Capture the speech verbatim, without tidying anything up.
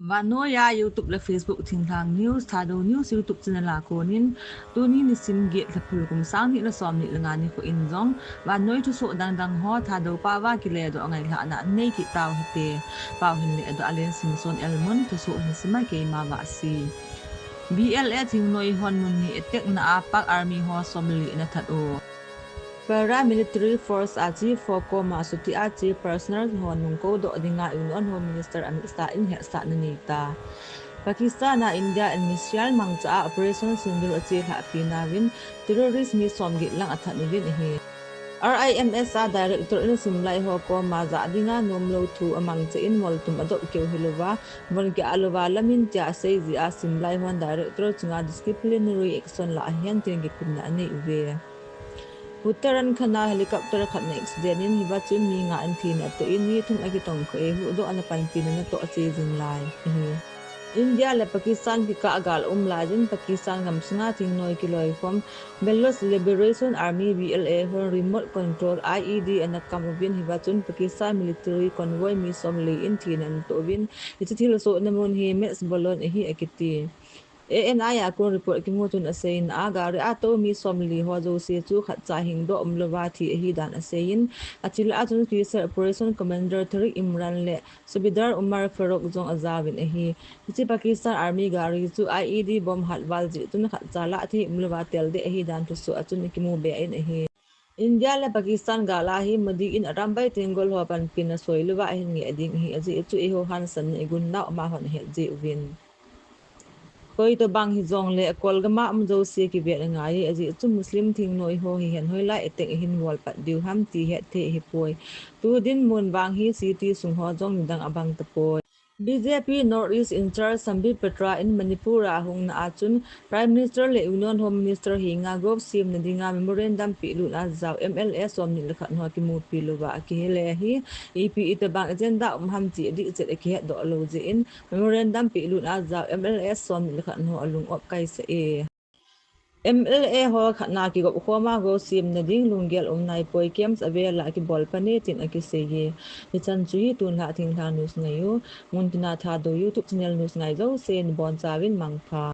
Vannoiya YouTube le Facebook Thinglhang News, Thadou News YouTube channel a konin, tuni nisim get Lhaphul kum sang ni le som ni le nga nikho in jong, vannoi thusoh dangdang ho Thadou paova kiledoh ngailhahna nei kit tau hite. Pau hin ledoh alen Simson Elmun thusoh hin sima keima Vahsi. B L A thingnoi hon mun ni attack na a Pak Army ho som le li ana that u. Paramilitary Force a Chief ho koma chutia Chief Personnel ho nung koudoh dinga Union Home Minister Amit Shah in hetsahna nei ta. Pakistan a India in missile mangcha a Operation Sindoor achelhahpi nauvin terrorist mi somget lang athat uvin ahi. R I M S a Director in simlai ho koma jah dinga nomlou thu amangcha in moltum adoh keu hilouva, von keh a louva lamin tia asei jeh a simlai hon Director chunga disciplinary action lah ahen tin kikhopna anei uve. Uttarakhand a helicopter khat na accident in hiva chun mi nga in thina atoh in mi thum akitongkha e, huhdoh ana panpina natoh ache jing lai ahi. India le Pakistan kikah gal um lai in Pakistan gamsunga thingnoi kiloikhom Baloch Liberation Army, B L A, hon remote control I E D ana kam uvin hiva chun Pakistan military convoy mi som le li in thina ana toh uvin, hiche thilsohna mun hi Mezbolon ahi akiti. A N I a kon report kimu chun aseina a, gari a tou mi som le li ho jouse chu khatcha hingdoh umlouva thi ahidan aseiyin, achil a chun Special Operation Commander Tariq Imran le Subedar Umar Farouk jong ajaovin ahi. Hiche Pakistan Army gari chu I E D bomb hat val jeh chun khatcha lah thei umlouva teldeh ahidan thusoh a chun akimu be in ahi. India le Pakistan gal a hi Modi in Arambai Tenggol ho panpina soi louva ahin ngeh ding ahi, ajeh chu eiho hansanna igun nau amahon ahet jeh uvin. Koitobang hijongle Kolgam a um jouse kivet angai e, ajeh chu Muslim thingnoi ho hihen hoilai attack ahin bol pat diu ham ti hetthei ahipoi. Tu dinmun vang hi city sung ho jong nidang abang tapoi. B J P North East in charge Sambit Patra in Manipur a hungna a chun Prime Minister le Union Home Minister henga gov semna dinga memorandum pehlutna jao M L A somni le khat ho kimupi louva akihei le hi, ipi itobang agenda um ham ti adihchet akihetdoh lou jeh in memorandum pehlutna jao M L A somni le khat ho alung op kaisah e. M L A ho khatna kigop khoma gov semna ding lunggel um naipoi, camps avel a kibol pan e tin akisei e. Hichan chu hi tunlhah Thinglhang News ngai u, muntina Thadou YouTube channel news ngai jousen bonchauvin mangpha.